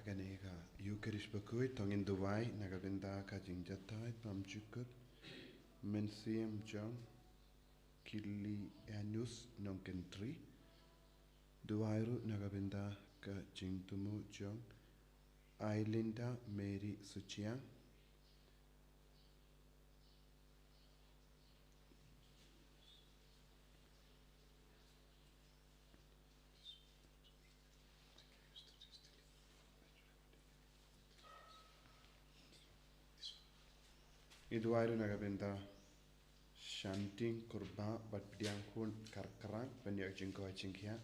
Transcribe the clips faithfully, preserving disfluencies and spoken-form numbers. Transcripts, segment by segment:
Kane ka Eucharist bakhuid, to ngin duwai na ka bynta ka jingjahthait bymjukut mynsiem jong Kilianus Nongkynrih. Duwai ruh na ka bynta ka jingthmu jong Ailinda Mary Suchiang. Ngi duwai ruh na ka bynta Shanting Kurbah bad Pdiangkhun Kharkrang ban ïoh jingkoit jingkhiah.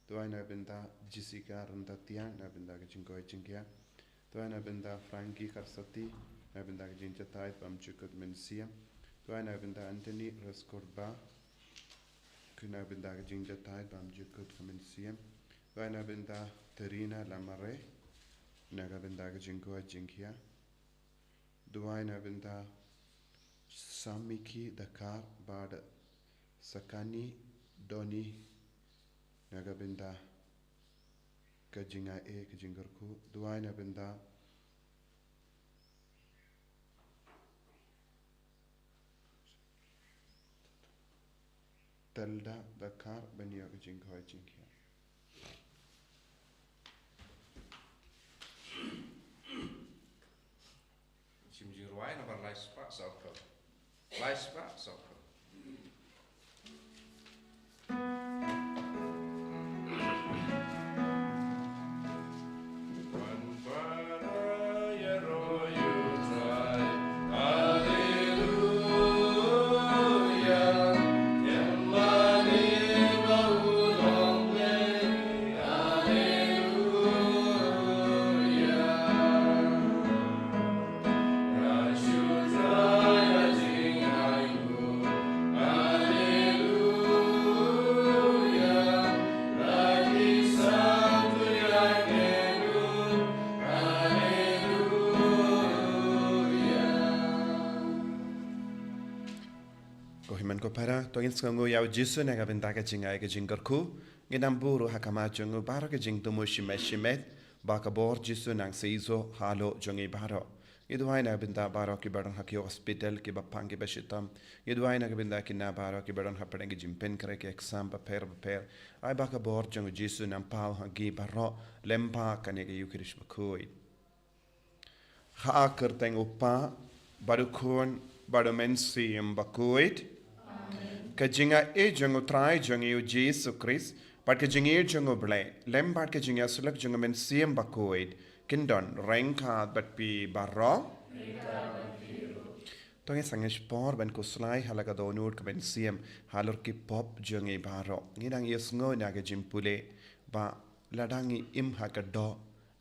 Duwai na ka bynta Jessica Ryntatiang na ka bynta ka jingkoit jingkhiah. Duwai na ka bynta Frankie Karsati na ka bynta ka jingjahthait bymjukut mynsiem. Duwai na ka bynta Anthony Reskurbah na ka bynta ka jingjahthait bymjukut ka mynsiem. Duwai na ka bynta Terina Lamare na ka bynta ka jingkoit jingkhiah. Duwai na ka bynta Samiki Dakar bad Sakani Doni na ka bynta ka jingai e ka jingkyrkhu. Duwai na ka bynta Telda Dakar ban ïoh ka jingkoit jingkhiah. Shim jingrwai nambar lai spah saw phew. Lai spah saw phew. Ko hynmen ko para, to ngin sngewnguh ïa u Jisu na ka bynta ka jingai ka jingkyrkhu. Ngin ym buh ruh ha khmat jong u baroh ki jingthmu shimet shimet, ba ka bor Jisu nang seisoh halor jong ngi baroh. Ngi duwai na ka bynta baroh kiba don ha ki hospital, kiba pang kiba shitom. Ngi duwai na ka bynta kine baroh kiba don hapdeng ki jingpynkhreh ki exam bapher bapher. Ai ba ka bor jong u Jisu nang paw ha ngi baroh lem bad kane ka Eucharist bakhuid. Ha ka kyrteng u Kpa, bad u Khun, bad u Mynsiem Bakhuid. Ka jingai jong u Trai jong ngi u Jisu Khrist, bad ka jingïeit jong u Blei, lem bad ka jingïasyllok jong u Mynsiem Bakhuid, kin don ryngkat bad phi baroh. To ngin sangeh por ban khuslai ha la ka dohnud ka mynsiem halor ki pop jong ngi baroh. Ngi nang ïohsngew na ka jingpule ba lada ngi im ha ka doh,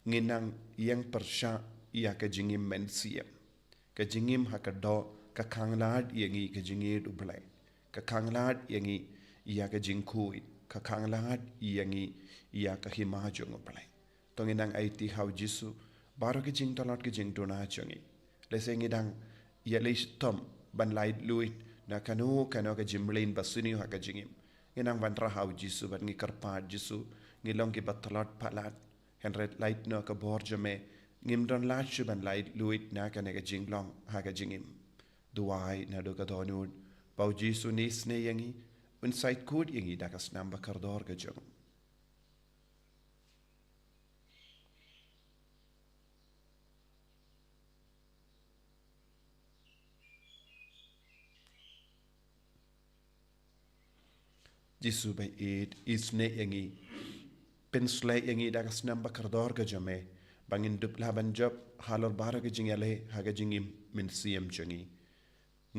ngi nang ïeng pyrshah ïa ka jingim mynsiem. Ka jingim ha ka doh ka khanglad ïa ngi ka jingïeit u Blei. Ka khanglad ïa ngi ïa ka jingkhuid. Ka khanglad ïa ngi ïa ka hima jong u Blei. To ngin nang aiti ha u Jisu baroh ki jingtlot ki jingduna jong ngi. Lehse ngi dang ïaleh shitom ban laitluid na kano kano ka jingmlien ba sniew ha ka jingim. Ngin nang wanrah ha u Jisu bad ngi kyrpad, Jisu, ngi long kiba tlot palat. Hynrei lait noh ka bor jong me, ngim don lad shuh ban laitluid na kane ka jinglong ha ka jingim. Duwai naduh ka dohnud ba u Jisu un isynei ïa ngi, un sa ïakut ïa ngi da ka snam ba kordor ka jong u. Jisu baieit, isynei ïa ngi. Pynshlei ïa ngi da ka snam ba kordor ka jong me, ba ngin dup lah ban jop halor baroh ka jingïaleh ha ka jingim mynsiem jong ngi.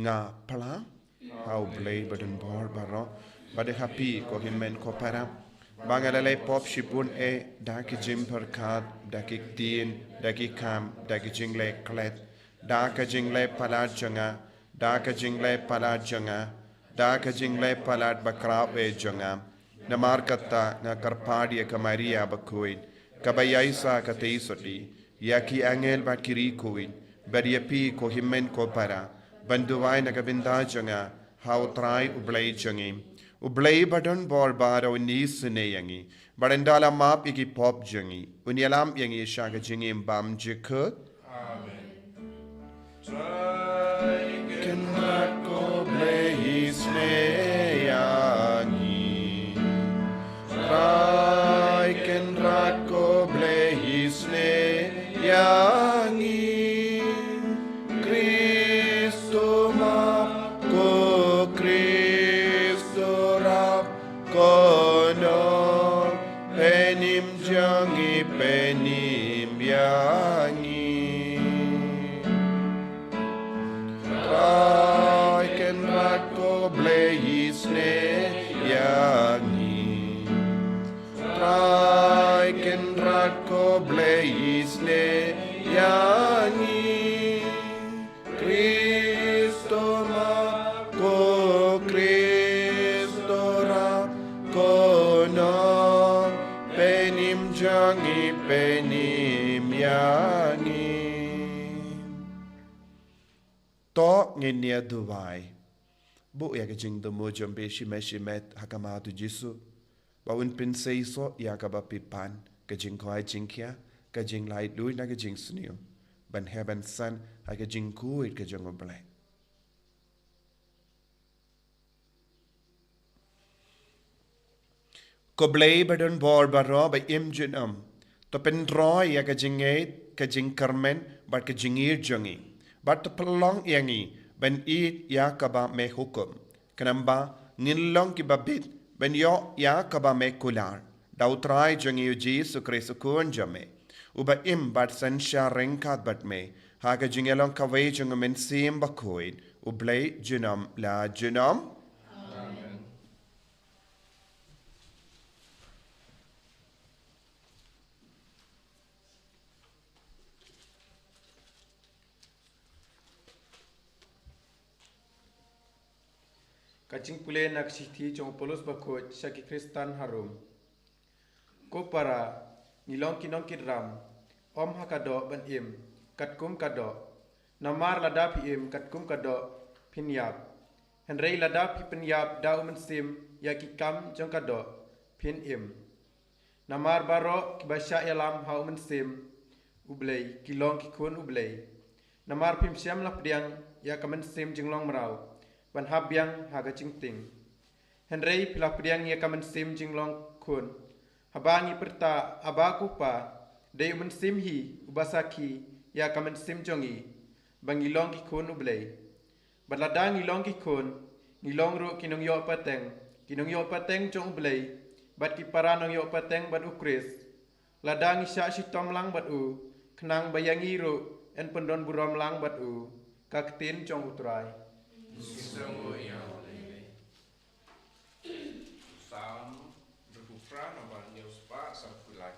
Nga phla ha u Blei badonbor baroh, bad ha phi ko hynmen ko para, ba nga la leh pop shibun eh, da ki jingpyrkhat, da ki ktien, da ki kam, da ki jingleh klet, da ka jingleh palat jong nga, da ka jingleh palat jong nga, da ka jingleh palat bakhraw eh jong nga. Namar kata nga kyrpad ïa ka Maria bakhuid, kaba ïaisah katei sotti, ïa ki angel bad ki riewkhuid, bad ïa phi ko hynmen ko para, ban duwai na ka bynta jong nga ha u Trai u Blei jong ngi. U Blei ba don bor baroh un isynei ïa ngi, bad un da la map ïa ki pop jong ngi, un ïalam ïa ngi sha ka jingim bymjukut. Trai Kynrad, ko Blei isynei ïa ngi. Trai Kynrad, ko Blei isynei ïa ngi. Khrist to map, ko Khrist to rap, ko nong pynim jong ngi, pynim ïa ngi. Trai Kynrad, ko Blei isynei ïa ngi. Trai Kynrad, ko Blei isynei ïa ngi. Khrist to map, ko Khrist to rap, ko nong pynim jong ngi, pynim ïa ngi. To ngin ïa duwai. Buh ïa ka jingthmu jong phi shimet shimet ha khmat u Jisu, ba un pynseisoh ïa kaba phi pan, ka jingkhawai jingkhia, ka jinglaitluid na ka jingsniew, ban heh ban san ha ka jingkhuid ka jong U Blei. Ko Blei ba don bor baroh, ba im junom, to pynroi ïa ka jingngeit, ka jingkyrmen bad ka jingïeit jong ngi, bad to pynlong ïa ngi ban ïeit ïa kaba me hukum, khnang ba ngin long kiba bit ban ïoh ïa kaba me kular, da U Trai jong ngi U Jisu Khrist U Khun jong me, uba im bad synshar ryngkat bad me ha ka jingïalong kawei jong U Mynsiem Bakhuid, U Blei junom la junom. Ka jingpule na ka shithi jong u Paulus bakhuid sha ki Khristan ha Rom. Ko para, ngi long ki nongkit ram, ym ha ka doh ban im katkum ka doh. Namar lada phi im katkum ka doh, phin ïap. Hynrei lada phi pynïap da u Mynsiem ïa ki kam jong ka doh, phin im. Namar baroh kiba shah ïalam ha u Mynsiem U Blei ki long ki khun U Blei. Namar phim shym la pdiang ïa ka mynsiem jinglong mraw ban hap biang ha ka jingtieng. Hynrei phi la pdiang ïa ka mynsiem jinglong khun, haba ngi pyrta, Abba, ko Pa. Dei u Mynsiem hi uba sakhi ïa ka mynsiem jong ngi ba ngi long ki khun U Blei. Bad lada ngi long ki khun, ngi long ruh ki nongïoh pateng, ki nongïoh pateng jong U Blei, bad ki para nongïoh pateng bad U Khrist. Lada ngi shah shitom lang bad u, khnang ba ïa ngi ruh yn pyndon burom lang bad u, ka ktien jong U Trai. Psalm hynriewphew phra, nambar hynñiewspah, sanphew lai.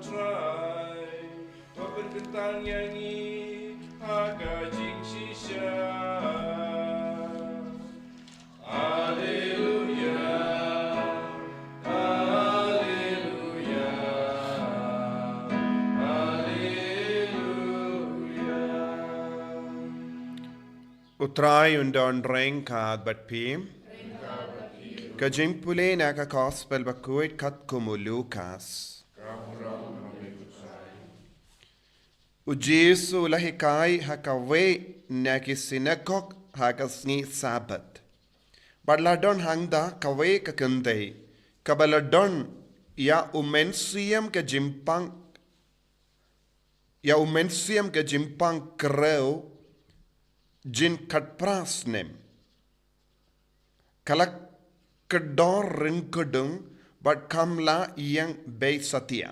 Trai, to pynkyntang ïa ngi ha ka jingshisha. Haleluya, haleluya, haleluya. U Trai un don ryngkat bad phi. Ka jingpule na ka Gospel bakhuid katkum u Lukas. U Jisu u la hikai ha kawei na ki synagog ha ka sngi Sabbath. Bad la don hangta kawei ka kynthei kaba la don ïa u mynsiem ka jingpang, ïa u mynsiem ka jingpang khrew jin khatphra snem. Ka la kdor ryngkdung bad kam la ïeng beit satia.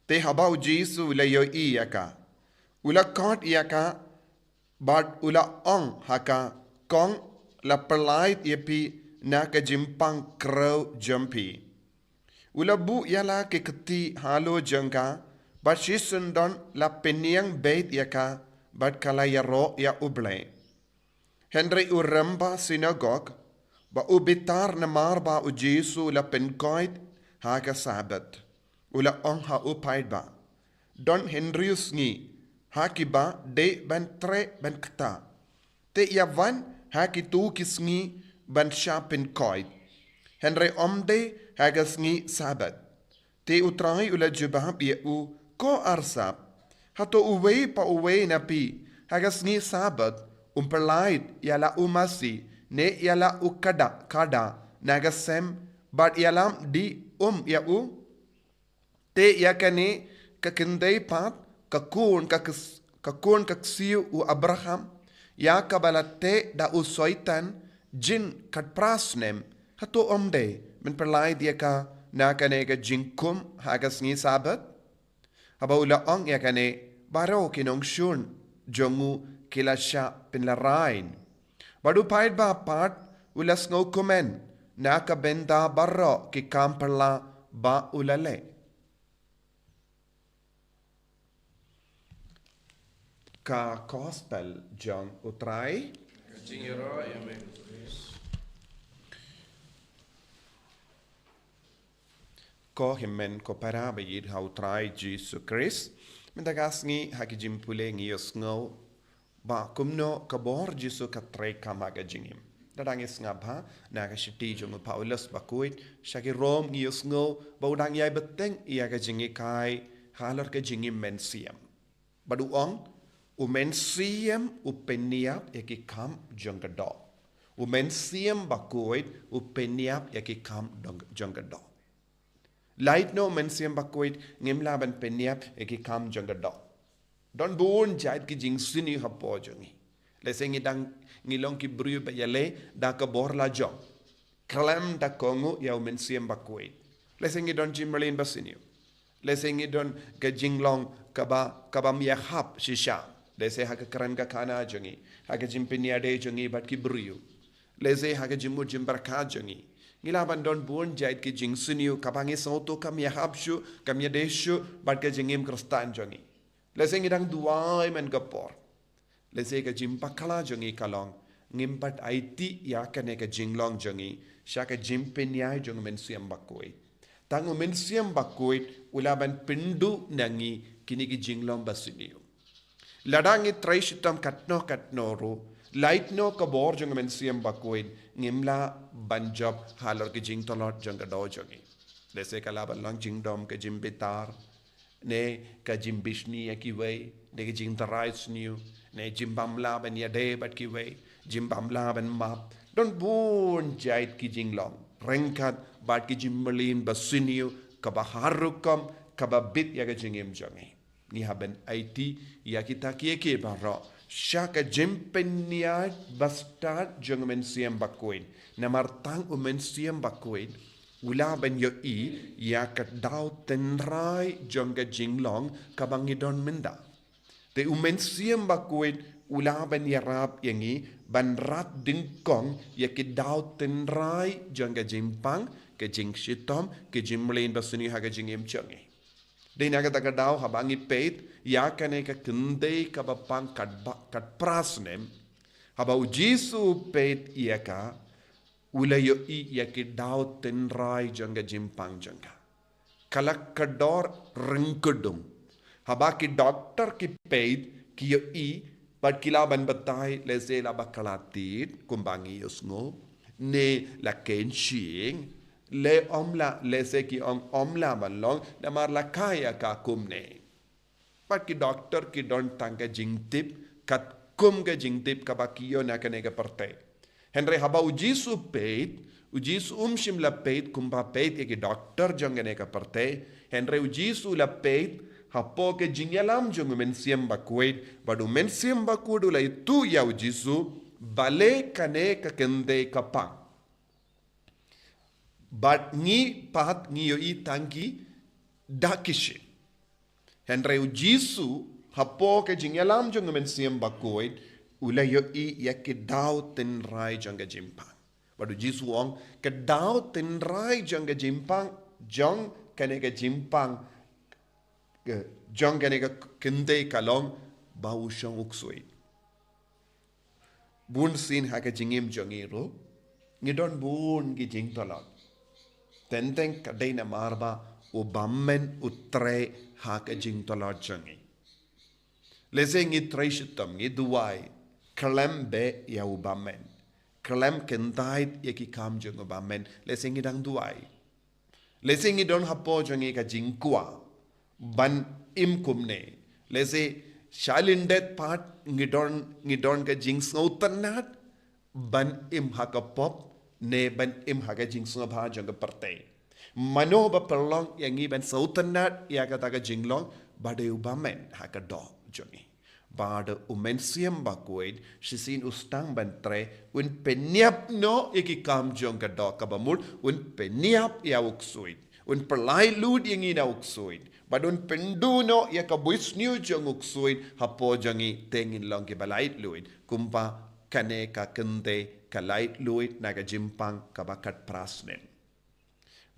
Te haba u Jisu u la ïohi ïa ka, u la khot ïa ka bad u la ong ha ka, kong, la pyllait ïa phi na ka jingpang khrew jong phi. U la buh ïa la ki kti halor jong ka bad shisyndon la pynïeng beit ïa ka bad ka la ïaroh ïa U Blei. Hynrei u rangbah synagog ba u bitar namar ba u Jisu u la pynkoit ha ka Sabbath, u la ong ha u paidbah, don hynriew sngi ha kiba dei ban treh ban kta. Te ïa wan ha kito ki sngi ban shah pynkoit, hynrei ym dei ha ka sngi Sabbath. Te U Trai u la jubab ïa u, ko arsap, hato uwei pa uwei na phi ha ka sngi Sabbath um pyllait ïa la u masi ne ïa la u khadar khadar na ka sem bad ïalam dih um ïa u? Te ïa kane ka kynthei pat, ka khun ka ks-, ka khun ka ksiew u Abraham, ïa kaba la teh da u Soitan jin khatphra snem, hato ym dei ban pyllait ïa ka na kane ka jingkhum ha ka sngi Sabbath? Haba u la ong ïa kane, baroh ki nongshun jong u ki la shah pynlehrain. Bad u paidbah pat u la sngewkmen na ka bynta baroh ki kam phylla ba u la leh. Ka Gospel jong U Trai. Ka jingïaroh ïa me, Khrist. Ko hynmen ko para ba ïeit ha U Trai Jisu Khrist, mynta ka sngi ha ki jingpule ngi ïohsngew ba kumno ka bor Jisu ka treikam ha ka jingim. Lada ngi sngap bha na ka shithi jong u Paulus bakhuid sha ki Rom, ngi ïohsngew ba u dang ïai bteng ïa ka jinghikai halor ka jingim mynsiem. Bad u ong, u mynsiem u pynïap ïa ki kam jong ka doh. U mynsiem bakhuid u pynïap ïa ki kam dong-, jong ka doh. Lait noh u mynsiem bakhuid ngim lah ban pynïap ïa ki kam jong ka doh. Don bun jait ki jingsniew hapoh jong ngi. Lehse ngi dang, ngi long ki briew ba ïaleh da ka bor lajong. Khlem da kohnguh ïa u mynsiem bakhuid. Lehse ngi don jingmlien basniew. Lehse ngi don ka jinglong kaba, kaba ym ïahap shisha. Lehse ha ka kren ka khana jong ngi, ha ka jingpynïadei jong ngi bad ki briew. Lehse ha ka jingmut jingpyrkhat jong ngi. Ngi lah ban don bun jait ki jingsniew kaba ngi sngewthuh kam ïahap shuh, kam ïadei shuh bad ka jingim Khristan jong ngi. Lehse ngi dang duwai man ka por. Lehse ka jingbakla jong ngi ka long, ngim pat aiti ïa kane ka jinglong jong ngi sha ka jingpynïaid jong u mynsiem bakhuid. Tang u mynsiem bakhuid u lah ban pynduh na ngi kine ki jinglong basniew. Lada ngi trei shitom katno katno ruh, lait noh ka bor jong u mynsiem bakhuid, ngim lah ban jop halor ki jingtlot jong ka doh jong ngi. Lehse ka lah ban long jingdom, ka jingbitar, ne ka jingbishni ïa kiwei, ne ka jingtharai sniew, ne jingbym lah ban ïadei bad kiwei, jingbym lah ban map. Don bun jait ki jinglong ryngkat bad ki jingmlien basniew kaba har rukom kaba bit ïa ka jingim jong ngi. Ngi hap ban aiti ïa kita kiei kiei baroh sha ka jingpynïaid bastad jong u mynsiem bakhuid. Namar tang u mynsiem bakhuid u lah ban ïohi ïa ka daw tynrai jong ka jinglong kaba ngi don mynta. Te u mynsiem bakhuid u lah ban ïarap ïa ngi ban rat dyngkong ïa ki daw tynrai jong ka jingpang, ka jingshitom, ka jingmlien basniew ha ka jingim jong ngi. Dei na kata ka daw haba ngi peit ïa kane ka kynthei kaba pang kat ba, kat phra snem. Haba u Jisu u peit ïa ka, u la ïohi ïa ki daw tynrai jong ka jingpang jong ka. Ka la kordor ryngkdung. Haba ki doktor ki peit ki ïohi bad ki lah ban batai, lehse la bakla tied kumba ngi ïohsngew, ne la kynshing, lehse ym lah, lehse ki ong ym lah ban long namar la kha ïa ka kumne. Bad ki doktor ki don tang ka jingtip katkum ka jingtip kaba ki ïoh na kane ka pyrthei. Hynrei haba u Jisu u peit, u Jisu um shym la peit kumba peit ïa ki doktor jong kane ka pyrthei. Hynrei u Jisu u la peit hapoh ka jingïalam jong u Mynsiem Bakhuid, bad u Mynsiem Bakhuid u la ïathuh ïa u Jisu balei kane ka kynthei ka pang. Bad ngi pat ngi ïohi tang ki dak ki shim. Hynrei u Jisu hapoh ka jingïalam jong u Mynsiem Bakhuid u la ïohi ïa ki daw tynrai jong ka jingpang. Bad u Jisu u ong ka daw tynrai jong ka jingpang, jong kane ka jingpang, ka, jong kane ka kynthei ka long ba u shong u ksuid. Bun sien ha ka jingim jong ngi ruh ngi don bun ki jingtlot. Teng teng ka dei namar ba u bymman u trei ha ka jingtlot jong ngi. Lehse ngi trei shitom, ngi duwai, khlem beh ïa u bymman, khlem kyntait ïa ki kam jong u bymman. Lehse ngi dang duwai. Lehse ngi don hapoh jong ngi ka jingkwah ban im kumne. Lehse shalyndet pat ngi don, ngi don ka jingsngewtynnat ban im ha ka pop ne ban im ha ka jingsngewbha jong ka pyrthei. Mano ba pynlong ïa ngi ban sngewtynnat ïa kata ka jinglong? Ba dei u bymman ha ka doh jong ngi. Bad u Mynsiem Bakhuid shisien u sdang ban trei, un pynïap noh ïa ki kam jong ka doh kaba mut, un pynïap ïa u ksuid, un pyllait luid ïa ngi na u ksuid. Bad un pynduh noh ïa ka buit sniew jong u ksuid hapoh jong ngi, te ngin long kiba lait luid kumba kane ka kynthei ka lait luid na ka jingpang kaba kat phra snem.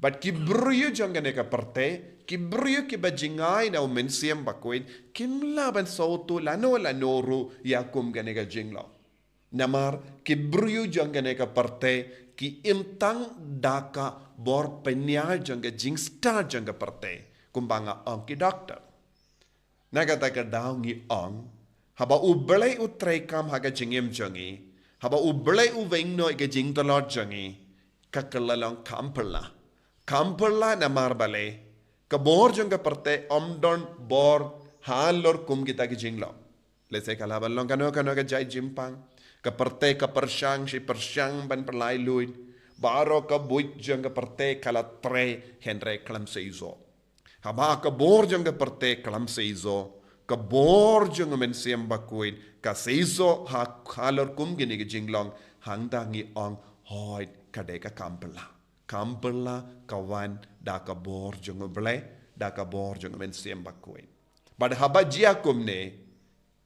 Bad ki briew jong kane ka pyrthei, ki briew kiba jngai na u Mynsiem Bakhuid, kim lah ban sngewthuh lano lano ruh ïa kum kane ka jinglong. Namar ki briew jong kane ka pyrthei ki im tang da ka bor pynïar jong ka jingstad jong ka pyrthei, kumba nga ong, ki doktor. Na kata ka daw ngi ong, haba U Blei u treikam ha ka jingim jong ngi, haba U Blei u weng noh ïa ka jingtlot jong ngi, ka kylla long kham phylla. Kham phylla namar balei? Ka bor jong ka pyrthei ym don bor halor kum kita ki jinglong. Lehse ka lah ban long kano kano ka jait jingpang. Ka pyrthei ka pyrshang shi pyrshang ban pyllait luid. Baroh ka buit jong ka pyrthei ka la trei, hynrei khlem seisoh. Haba ka bor jong ka pyrthei khlem seisoh, ka bor jong u Mynsiem Bakhuid ka seisoh ha, halor kum kine ki jinglong, hangta ngi ong, hooid, ka dei ka kham phylla. Kham phylla ka wan da ka bor jong U Blei, da ka bor jong u Mynsiem Bakhuid. Bad haba jia kumne,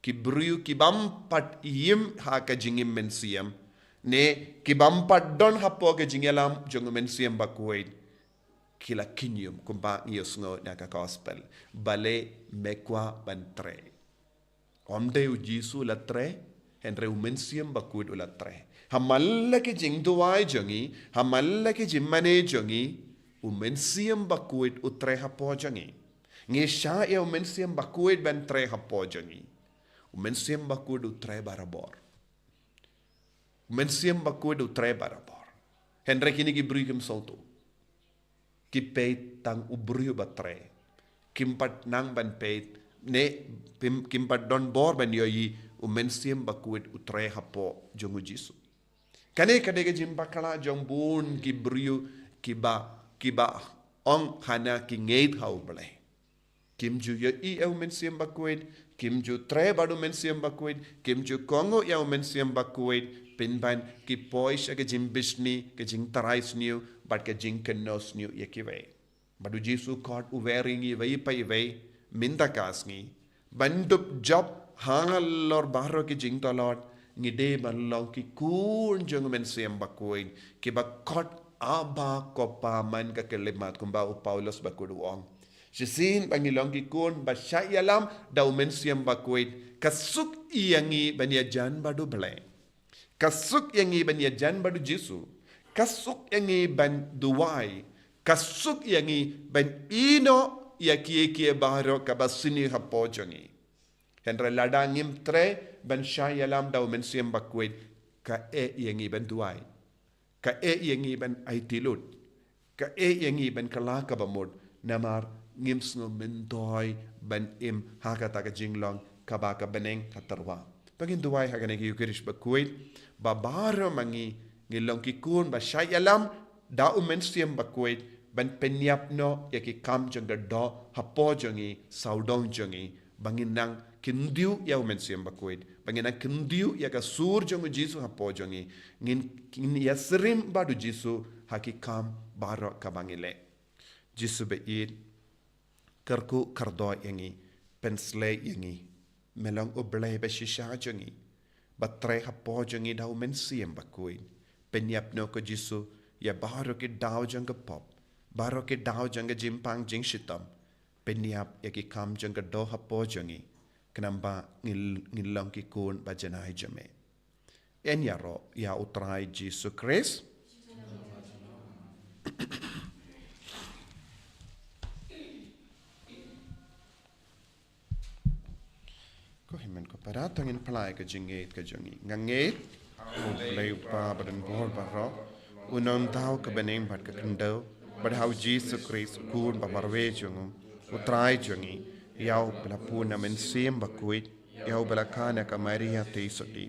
ki briew ki bym pat im ha ka jingim mynsiem, ne ki bym pat don hapoh ka jingïalam jong u Mynsiem Bakhuid, ki la khñium kumba ngi ïohsngew na ka gospel. Balei? Me kwah ban trei. Ym dei u Jisu u la trei, hynrei u Mynsiem Bakhuid u la trei. Ha man la ki jingduwai jong ngi, ha man la ki jingmane jong ngi, u Mynsiem Bakhuid u trei hapoh jong ngi. Ngi shah ïa u Mynsiem Bakhuid ban trei hapoh jong ngi. U Mynsiem Bakhuid u trei barabor. U Mynsiem Bakhuid u trei barabor. Hynrei kine ki briew kim sngewthuh. Ki peit tang u briew ba trei. Kim pat nang ban peit, ne kim, kim pat don bor ban ïohi u Mynsiem Bakhuid u trei hapoh jong u Jisu. Kane ka dei ka jingbakla jong bun ki briew kiba, kiba ong hana ki ngeit ha U Blei. Kim ju ïohi ïa u Mynsiem Bakhuid, kim ju trei bad u Mynsiem Bakhuid, kim ju kohnguh ïa u Mynsiem Bakhuid, pynban ki poi sha ka jingbishni, ka jingtharai sniew, bad ka jingkynnoh sniew ïa kiwei. Bad u Jisu khot u wer ïa ngi iwei pa iwei, mynta ka sngi, ban dup jop halor baroh ki jingtlot, ngi dei ban long ki khun jong u Mynsiem Bakhuid, kiba khot Abba, ko Pa, man ka khyllipmat kumba u Paulus Bakhuid u ong. Shisien ba ngi long ki khun ba shah ïalam da u Mynsiem Bakhuid, ka suk ïa ngi ban ïajan bad u Blei. Ka suk ïa ngi ban ïajan bad u Jisu. Ka suk ïa ngi ban duwai. Ka suk ïa ngi ban ïehnoh ïa kiei kiei baroh kaba sniew hapoh jong ngi. Hynrei lada ngim treh ban shah ïalam da u Mynsiem Bakhuid, ka eh ïa ngi ban duwai. Ka eh ïa ngi ban aiti lut. Ka eh ïa ngi ban kylla kaba mut. Namar ngim sngew myntoi ban im ha kata ka jinglong kaba ka bneng ka tyrwa. To ngin duwai ha kane ka Eukharist bakhuid, ba baroh ma ngi ngi long ki khun ba shah ïalam da u Mynsiem Bakhuid, ban pynïap noh ïa ki kam jong ka doh hapoh jong ngi, sawdong jong ngi, ba ngin nang kyntiew ïa u Mynsiem Bakhuid, ba ngin nang kyntiew ïa ka sur jong u Jisu hapoh jong ngi, ngin, ngin ïasyriem bad u Jisu ha ki kam baroh kaba ngi leh. Jisu ba ïeit, kyrkhu kyrdoh ïa ngi, pynshlei ïa ngi. Me long u Blei ba shisha jong ngi, ba treh hapoh jong ngi da u Mynsiem Bakhuid. Pynïap noh ko Jisu ïa baroh ki daw jong ka pop, baroh ki daw jong ka jingpang jingshitom. Pynïap ïa ki kam jong ka doh hapoh jong ngi, khnang ba ngin, ngin long ki khun ba janai jong me. Yn ïaroh ïa u Trai Jisu Khrist. Ko hynmen ko para, to ngin pynlait ka jingngeit ka jong ngi. Nga ngeit ha u Blei u Kpa badonbor baroh, u nongthaw ka bneng bad ka khyndew, bad ha u Jisu Khrist u Khun ba marwei jong u, u Trai jong ngi, ïa uba la pun na u Mynsiem Bakhuid, ïa uba la kha na ka Maria Theisotti,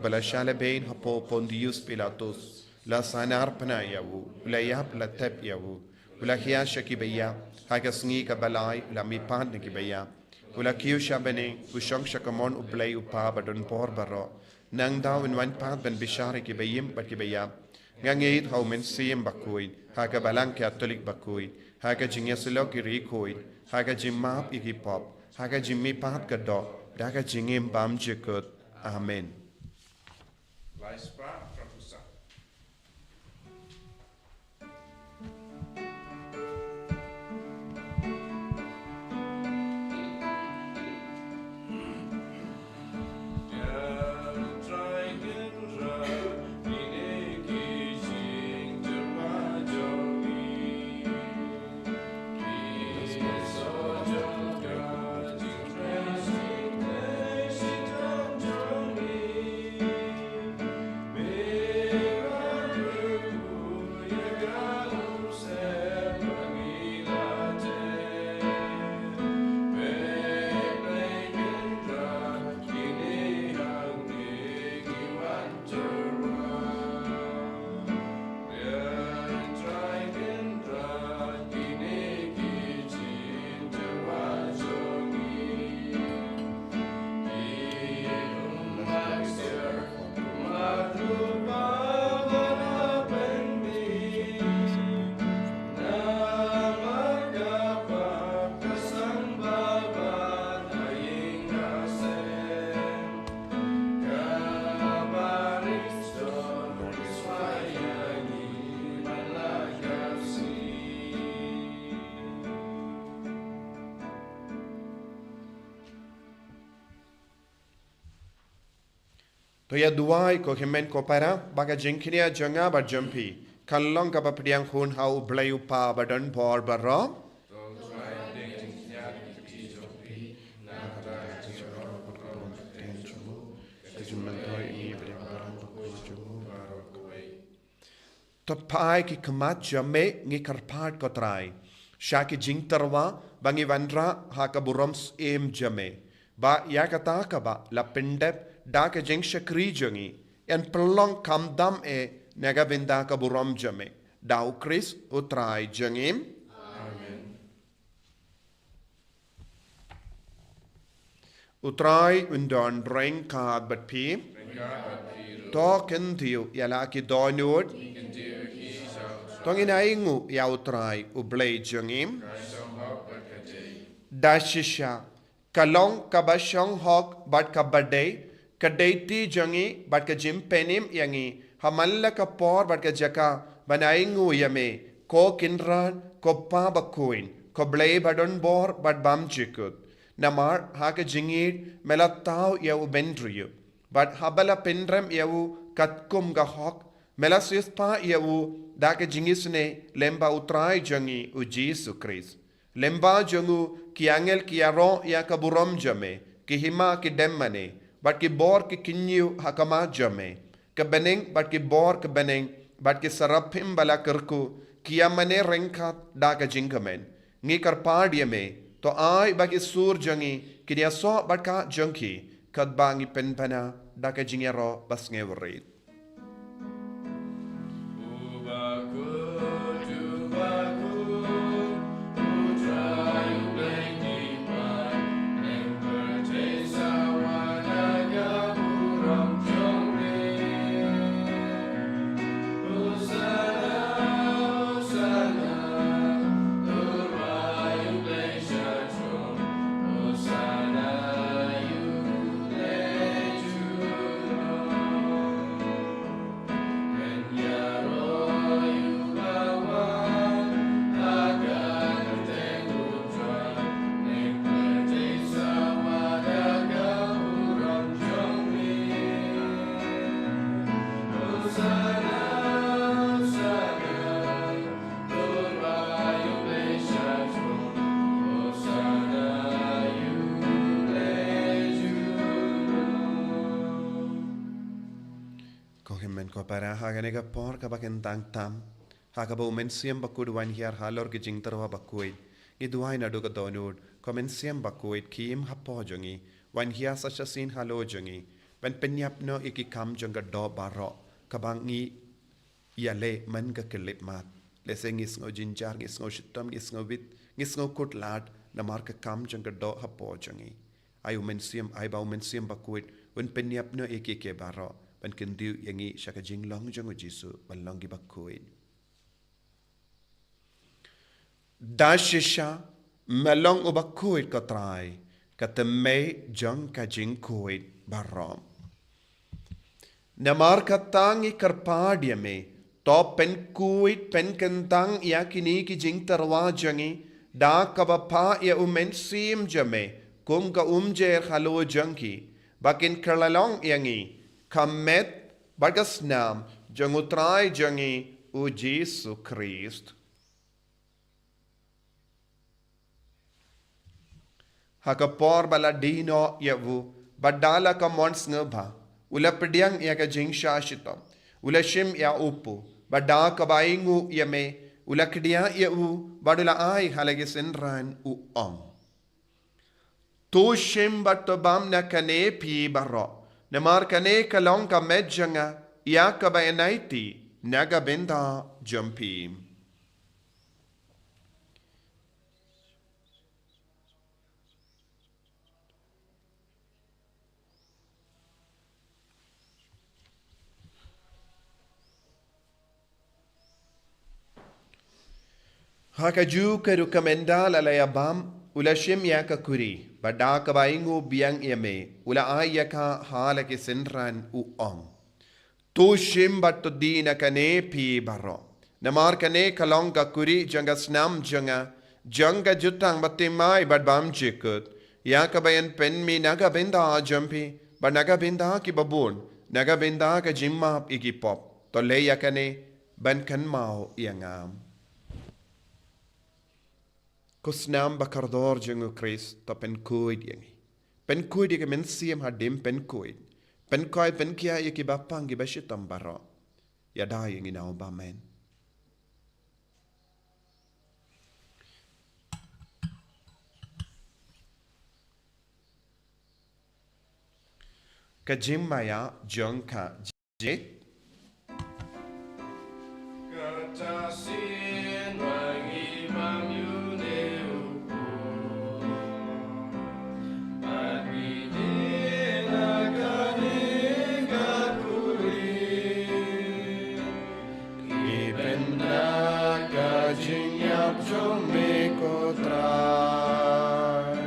ba la shah lehbeiñ hapoh Pontius Pilatus, la sahnarphna ïa u, u la ïap, la tep ïa u, u la hiar sha ki baïap, ha ka sngi kaba lai u la mihpat na ki baïap, u la kiew sha bneng, u shong sha kamon u Blei u Kpa badonbor baroh. Nangta un wan pat ban bishar ïa ki baïm bad ki baïap. Nga ngeit ha u Mynsiem Bakhuid, ha ka Balang Katholik bakhuid, ha ka jingïasyllok ïa ki riewkhuid, ha ka jingmap ïa ki pop, ha ka jingmihpat ka doh, da ka jingim bymjukut. Amen. To ïa duwai ko hynmen ko para, ba ka jingkñia jong nga bad jong phi kan long kaba pdiang hun ha u Blei u Kpa badonbor baroh. To phai ki khmat jong me ngi kyrpad ko Trai, sha ki jingtyrwa ba ngi wanrah ha ka burom syiem jong me. Ba ïa kata kaba la pyndep da ka jingshakri jong ngi, yn pynlong khamtam eh na ka bynta ka burom jong me. Da u Khrist u Trai jong ngi. Amen. U Trai un don ryngkat bad phi. To kyntiew ïa la ki dohnud. To ngin ainguh ïa u Trai u Blei jong ngi. Da shisha, ka long kaba shong hok bad kaba dei, ka dei ti jong ngi bad ka jingpynim ïa ngi ha man la ka por bad ka jaka ban ainguh ïa me, ko Kynrad, ko Pa bakhuid, Ko Blei ba don bor bad bymjukut, namar ha ka jingïeit me la thaw ïa u bynriew, bad haba la pynrem ïa u katkum ka hok, me la siewspah ïa u da ka jingisynei lyngba u Trai jong ngi u Jisu Khrist. Lyngba jong u ki angel ki ïaroh ïa ka burom jong me, ki hima ki dem mane, bad ki bor ki kynñiew ha khmat jong me. Ka bneng bad ki bor ka bneng bad ki saraphim ba la kyrkhu ki ïa mane ryngkat da ka jingkmen. Ngi kyrpad ïa me, to ai ba ki sur jong ngi kin ïasoh bad ka jong ki, katba ngi pynbna da ka jingïaroh ba sngewrit. Ko hynmen ko para, ha kane ka por kaba kyntang tam, ha kaba u Mynsiem Bakhuid u wan hiar halor ki jingtyrwa bakhuid, ngi duwai naduh ka dohnud, ko Mynsiem Bakhuid, khie im hapoh jong ngi, wan hiar sa shisien halor jong ngi, ban pynïap noh ïa ki kam jong ka doh baroh kaba ngi ïaleh man ka khyllipmat. Lehse ngi sngew jynjar, ngi sngew shitom, ngi sngew wit, ngi sngew khutlad namar ka kam jong ka doh hapoh jong ngi. Ai u Mynsiem, ai ba u Mynsiem Bakhuid un pynïap noh ïa kiei kiei baroh, ban kyntiew ïa ngi sha ka jinglong jong u Jisu ban long kiba khuid. Da shisha me long uba khuid, ko Trai, ka thymmei jong ka jingkhuid baroh. Namar kata ngi kyrpad ïa me, to pynkhuid pynkyntang ïa kine ki jingtyrwa jong ngi, da kaba phah ïa u Mynsiem jong me kum ka umjer halor jong ki, ba kin kylla long ïa ngi ka met bad ka snam jong u Trai jong ngi u Jisu Khrist. Ha ka por ba la die noh ïa u, bad da la ka mon sngewbha, u la pdiang ïa ka jingshah shitom, u la shim ïa u kpu, bad da kaba ainguh ïa me, u la khñiot ïa u, bad u la ai ha la ki synran, u ong: To shim bad to bam na kane phi baroh, namar kane ka long ka met jong nga ïa kaba yn aiti na ka bynta jong phi. Ha kajuh ka rukom ynda la la ïa bam, u la shim ïa ka khuri, bad da kaba ainguh biang ïa me, u la ai ïa ka ha la ki synran, u ong: To shim bad to die na kane phi baroh, namar kane ka long ka khuri jong ka snam jong nga, jong ka jutang bathymmai bad bymjukut, ïa kaba yn pynmih na ka bynta jong phi bad na ka bynta kiba bun, na ka bynta ka jingmap ïa ki pop. To leh ïa kane ban kynmaw ïa nga. Ko snam ba kordor jong u Khrist, to pynkhuid ïa ngi. Pynkhuid ïa ka mynsiem hadien pynkhuid. Pynkhuid, pynkhia ïa kiba pang kiba shitom baroh. Ïada ïa ngi na u bam, amen. Ka jingmaïa jong ka jingïeit. Ki pynda ka jingïap jong me, ko Trai,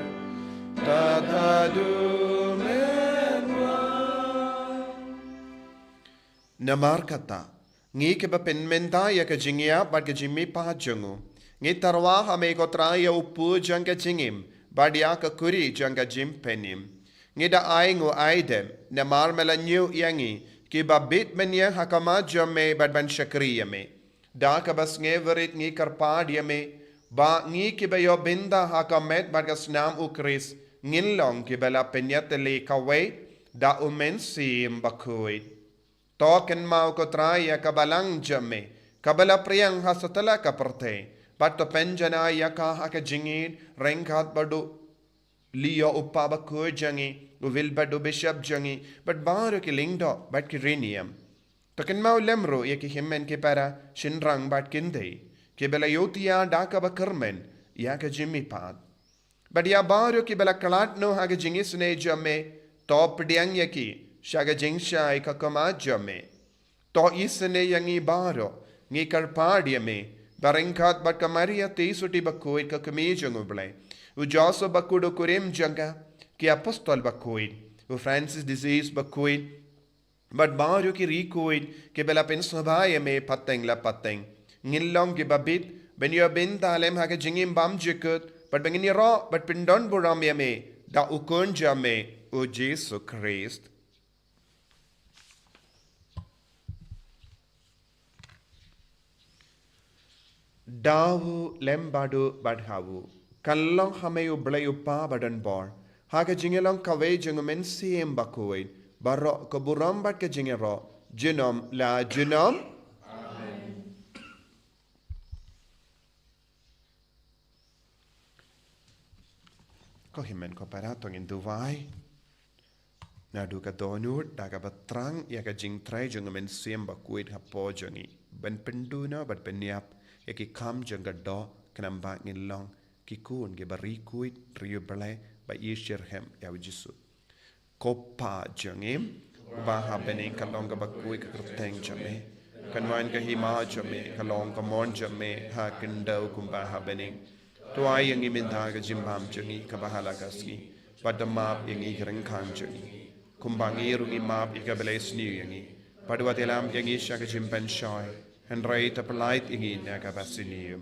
tad haduh men wan. Namar kata, ngi kiba pynmynta ïa ka jingïap bad ka jingmihpat jong u, Ngi tyrwa ha me ko Trai ïa u pud jong ka jingim, bad ïa ka kuri jong ka jingpynim. Ngi da ai nguaidem, namar me la ñiew ïa ngi, kiba bit ban ïeng ha khmat jong me bad ban shakri ïa me. Da kaba sngewrit ngi kyrpad ïa me, ba ngi kiba ïoh bynta ha ka met bad ka snam u Khrist, ngin long kiba la pynïatylli kawei, da u Mynsiem Bakhuid. To kynmaw ko Trai ïa ka balang jong me, kaba la pdiang ha satlak ka pyrthei, bad to pynjanai ïa ka ha ka jingïeit, ryngkat bad u Leo u Papa Bakhuid jong ngi, u Wilbert u Bishop jong ngi, bad baroh ki lyngdoh, bad ki riewniam. To kynmaw lem ruh ïa ki hynmen ki para, shynrang bad kynthei, kiba la ïohthiah da kaba kyrmen, ïa ka jingmihpat. Bad ïa baroh kiba la khlad noh ha ka jingisynei jong me, to pdiang ïa ki, sha ka jingshai ka khmat jong me. To isynei ïa ngi baroh, ngi kyrpad ïa me, ba ryngkat bad ka Maria Theisotti Bakhuid ka kmie jong u Blei. U Joseph Bakhuid u kurim jong ka, ki apostol bakhuid, u Francis de Sales Bakhuid, bad baroh ki riewkhuid, kiba la pynsngewbha ïa me pateng la pateng. Ngin long kiba bit, ban ïoh bynta lem ha ka jingim bymjukut, bad ba ngin ïaroh, bad pyndonburom ïa me, da u Khun jong me, u Jisu Khrist. Da u lem bad u bad ha u. Kan long ha me u Blei u Kpa badonbor. Ha ka jingïalong kawei jong u Mynsiem Bakhuid. Baroh ka burom bad ka jingïaroh. Junom la junom. Amen. Ko hynmen ko para, to ngin duwai. Naduh ka dohnud, da kaba thrang, ïa ka jingtrai jong u Mynsiem Bakhuid hapoh jong ngi. Ban pynduna, ban pynïap, ïa ki kam jong ka doh, khnang ba ngin long, ki khun, kiba riewkhuid, riew Blei, ba ïeit shitrhem, ïa u Jisu. Ko Kpa jong ngi, uba ha bneng ka long kaba khuid ka kyrteng jong me. Kan wan ka hima jong me, ka long ka mon jong me, ha khyndew kumba ha bneng. To ai ïa ngi mynta ka jingbam jong ngi kaba ha la ka sngi. Bad to map ïa ngi ki ryngkang jong ngi. Kumba ngi ruh ngi map ïa kiba la isniew ïa ngi. Bad wat ïalam ïa ngi sha ka jingpynshoi. Hynrei to pyllait ïa ngi na kaba sniew.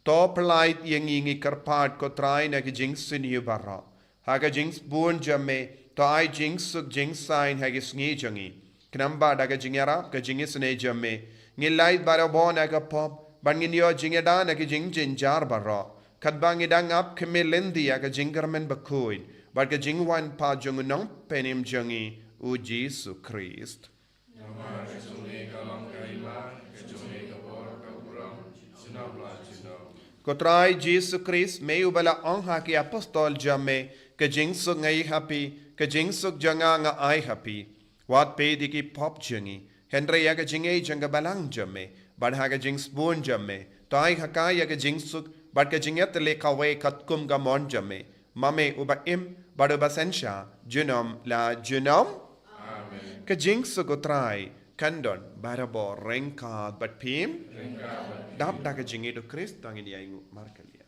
To pyllait ïa ngi ngi kyrpad ko Trai na ki jingsniew baroh. Ha ka jingsbun jong me, to ai jingsuk jingsaiñ ha ki sngi jong ngi. Khnang ba da ka jingïarap ka jingisynei jong me, ngin lait barabor na ka pop, bad ngin ïoh jingïada na ki jingjynjar baroh. Katba ngi dang ap khmih lynti ïa ka jingkyrmen bakhuid, bad ka jingwan pat jong u Nongpynim jong ngi, u Jisu Khrist. Namar ka jong me ka long ka hima, ka jong me ka bor, ka burom, junom la junom. Ko Trai Jisu Khrist, me uba la ong ha ki apostol jong me, ka jingsuk nga ai ha phi, ka jingsuk jong nga nga ai ha phi. Wat peit ïa ki pop jong ngi, hynrei ïa ka jingaiei jong ka balang jong me, bad ha ka jingsbun jong me, to ai ha ka ïa ka jingsuk, bad ka jingïatylli kawei katkum ka mon jong me. Ma me uba im, bad uba synshar, junom la junom. Amen. Ka jingsuk u Trai, kan don, barabor, ryngkat bad phi. Ryngkat bad phi. Dap da ka jingïeit u Khrist, to ngin ïainguh markylliang.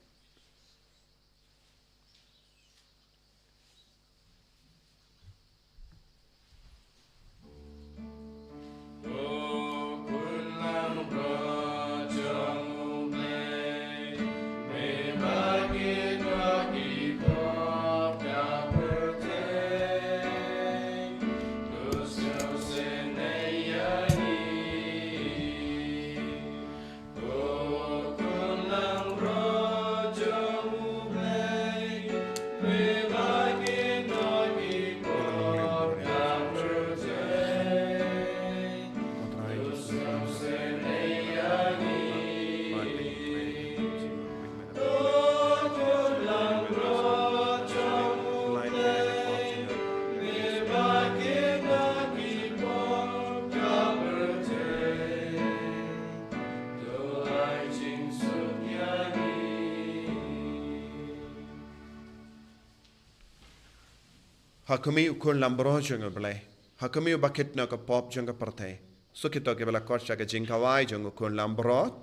Ha khmih u Khun Langbrot jong U Blei, ha khmih u Bakitno ka pop jong ka pyrthei. Suk ïa kito kiba la khot sha ka jingkhawai jong u Khun Langbrot.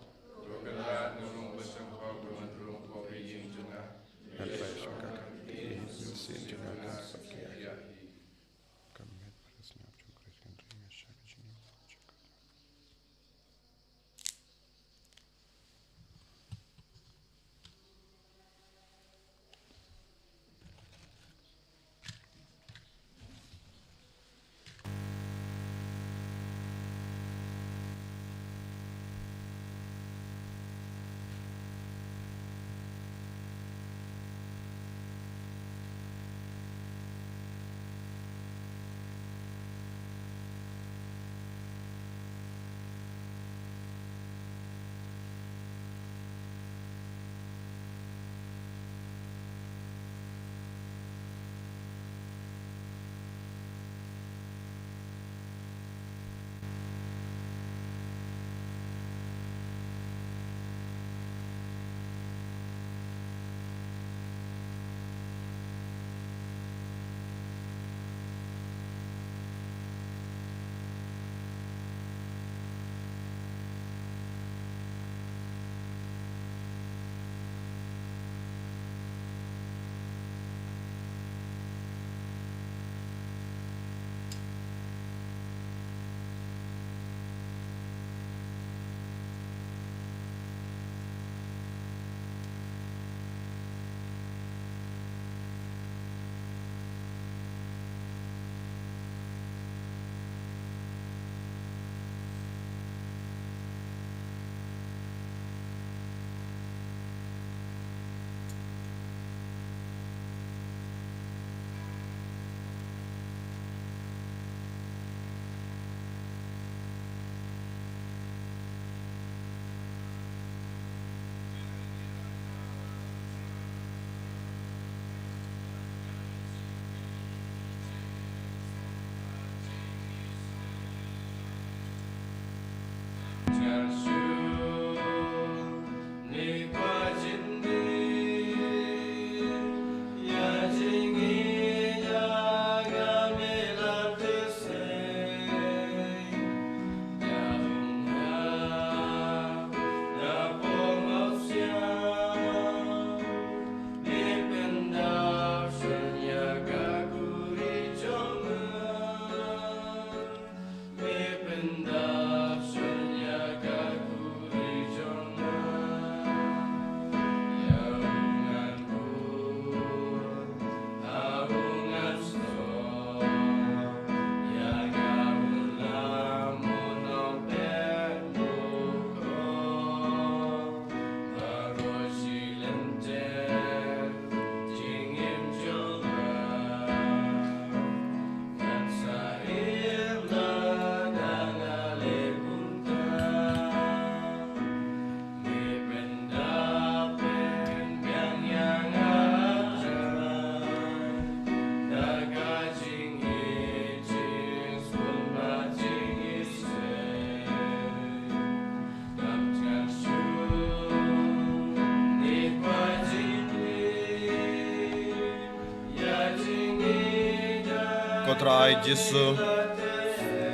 Trai Jisu,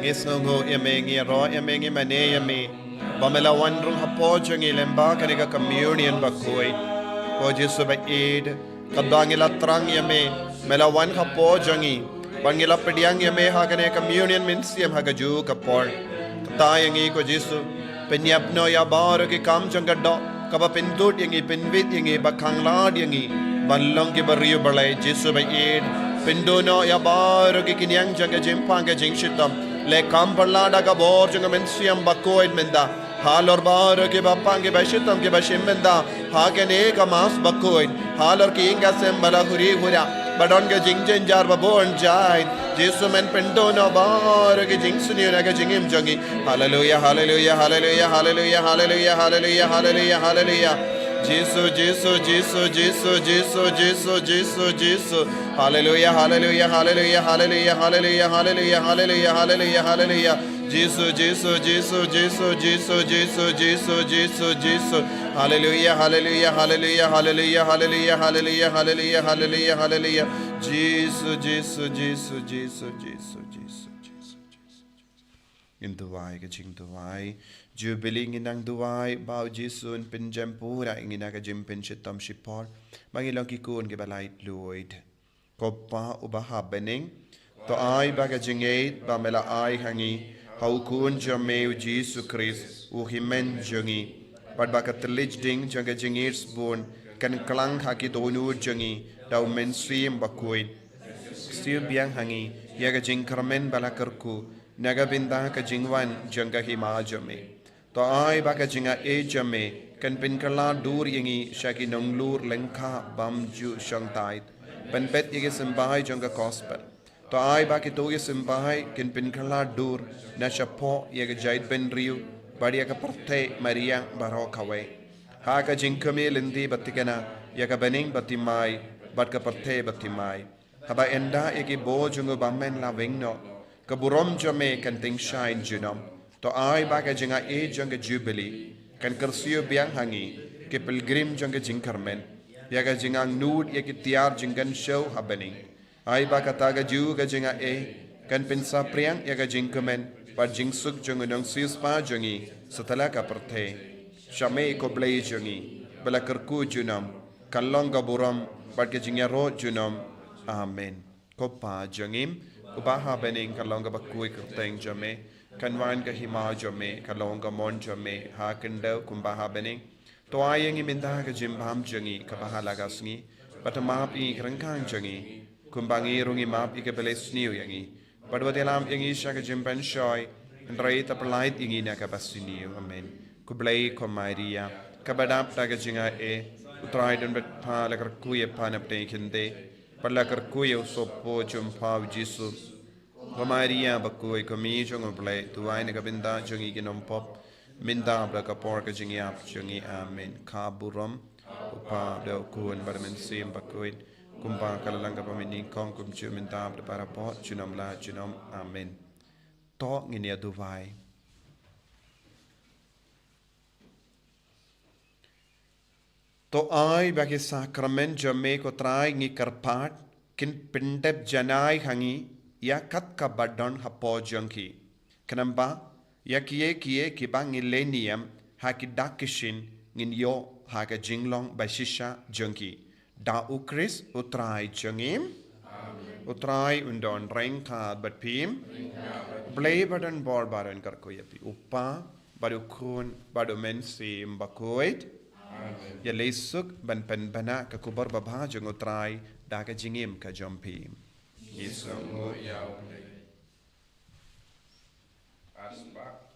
ngi sngewnguh ïa me, ngi ïaroh ïa me, ngi mane ïa me ba me la wan rung hapoh jong ngi lyngba kane ka communion bakhuid. Ko Jisu ba ïeit, katba ngi la thrang ïa me, me la wan hapoh jong ngi, ba ngi la pdiang ïa me ha kane ka communion mynsiem ha kajuh ka por. Kata ïa ngi ko Jisu, pynïap noh ïa baroh ki kam jong ka doh kaba pyntud ïa ngi, pynbit ïa ngi, ba khanglad ïa ngi ban long kiba riewblei. Jisu ba ïeit, pynduh noh ïa baroh ki kynïang jong ka jingpang ka jingshitom. Leh kham pynlong da ka bor jong ka mynsiem bakhuid mynta halor baroh kiba pang kiba shitom kiba shim mynta ha kane ka Mass bakhuid, halor ki ïing ki sem ba la huri hura, ba don ka jingjynjar ba bun jait. Jisu men pynduh noh baroh ki jingsniew na ka jingim jong ngi. Haleluya, haleluya, haleluya, haleluya, haleluya, haleluya, haleluya, haleluya. Jisu, Jisu, Jisu, Jisu, Jisu, Jisu, Jisu, Jisu. Haleluya, haleluya, haleluya, haleluya, haleluya, haleluya, haleluya, haleluya, haleluya. Jisu, Jisu, Jisu, Jisu, Jisu, Jisu, Jisu, Jisu. Haleluya, haleluya, haleluya, haleluya, haleluya, haleluya, haleluya, haleluya, haleluya. Jisu, Jisu, Jisu, Jisu, Jisu, Jisu, Jisu. Ngin duwai ka jingduwai Jubilee, ngin nang duwai ba u Jisu un pynjem pura ïa ngi na ka jingpynshitom shipor, ba ngin long ki khun kiba laitluid. Ko Pa uba ha bneng, to ai ba ka jingïeit ba me la ai ha ngi ha u Khun jong me u Jisu Khrist, u Hynmen jong ngi, bad ba ka thylliej ding jong ka jingïeit sbun kan klang ha ki dohnud jong ngi da u Mynsiem Bakhuid. Kyrsiew biang ha ngi ïa ka jingkyrmen ba la kyrkhu na ka bynta ka jingwan jong ka Hima jong me. To ai ba ka jingaiei jong me kan pynkylla dur ïa ngi sha ki nonglur lyngkha bymjukshongthait, pynbeit ïa ki symbai jong ka Gospel. To ai ba kito ki symbai kin pynkylla dur na shapoh ïa ka jaitbynriew bad ïa ka pyrthei mariang baroh kawei, ha ka jingkmie lynti ba thikna ïa ka bneng ba thymmai bad ka pyrthei ba thymmai. Haba ynda ïa ki bor jong u Bymman la weng noh, ka burom jong me kan tyngshaiñ junom. To ai ba ka jingaiei jong ka Jubilee kan kyrsiew biang ha ngi, ki pilgrim jong ka jingkyrmen, ïa ka jingangnud ïa ki tiar jingkynshew ha bneng. Ai ba kata kajuh ka jingaiei kan pynsaphriang ïa ka jingkmen bad jingsuk jong u nongsiewspah jong ngi satlak ka pyrthei. Sha me ko Blei jong ngi ba la kyrkhu junom, kan long ka burom bad ka jingïaroh junom. Amen. Ko Pa jong ngi uba ha bneng, kan long kaba khuid ka kyrteng jong me, kan wan ka Hima jong me, kan long ka mon jong me ha khyndew kumba ha bneng. To ai ïa ngi mynta ka jingbam jong ngi kaba ha la ka sngi, bad to map ïa ngi ki ryngkang jong ngi, kumba ngi ruh ngi map ïa kiba lehsniew ïa ngi. Bad wat ïalam ïa ngi sha ka jingpynshoi, hynrei to pyllait ïa ngi na kaba sniew. Amen. Khublei ko Maria, kaba dap da ka jingaiei, u Trai u don bad pha. La kyrkhu ïa pha na pdeng ki khyndai, bad la kyrkhu ïa u sohpop jong pha u Jisu. Ko Maria bakhuid, ko Mei jong u Blei, duwai na ka bynta jong ngi ki nongpop, mynta bad ha ka por ka jingïap jong ngi. Amen. Ka burom u Pa, bad u Khun, bad u Mynsiem Bakhuid, kumba ka la long kaba mynnyngkong, kumjuh mynta bad barabor, junom la junom. Amen. To ngin ïa duwai. To ai ba ki sakramen jong me ko Trai ngi kyrpad, kin pyndep janai ha ngi ïa kat kaba don hapoh jong ki, khnang ba ïa kiei kiei kiba ngi leh niam ha ki dak ki shin, ngin ïoh ha ka jinglong ba shisha jong ki. Da u Khrist u Trai jong ngi. U Trai un don ryngkat bad phi. U Blei ba don bor ba un kyrkhu ïa phi, u Pa, bad u Khun, bad u Mynsiem Bakhuid. Ïaleh suk ban pynbna ka khubor babha jong u Trai da ka jingim ka jong phi. Ngi sngewnguh ïa u Blei. Asbak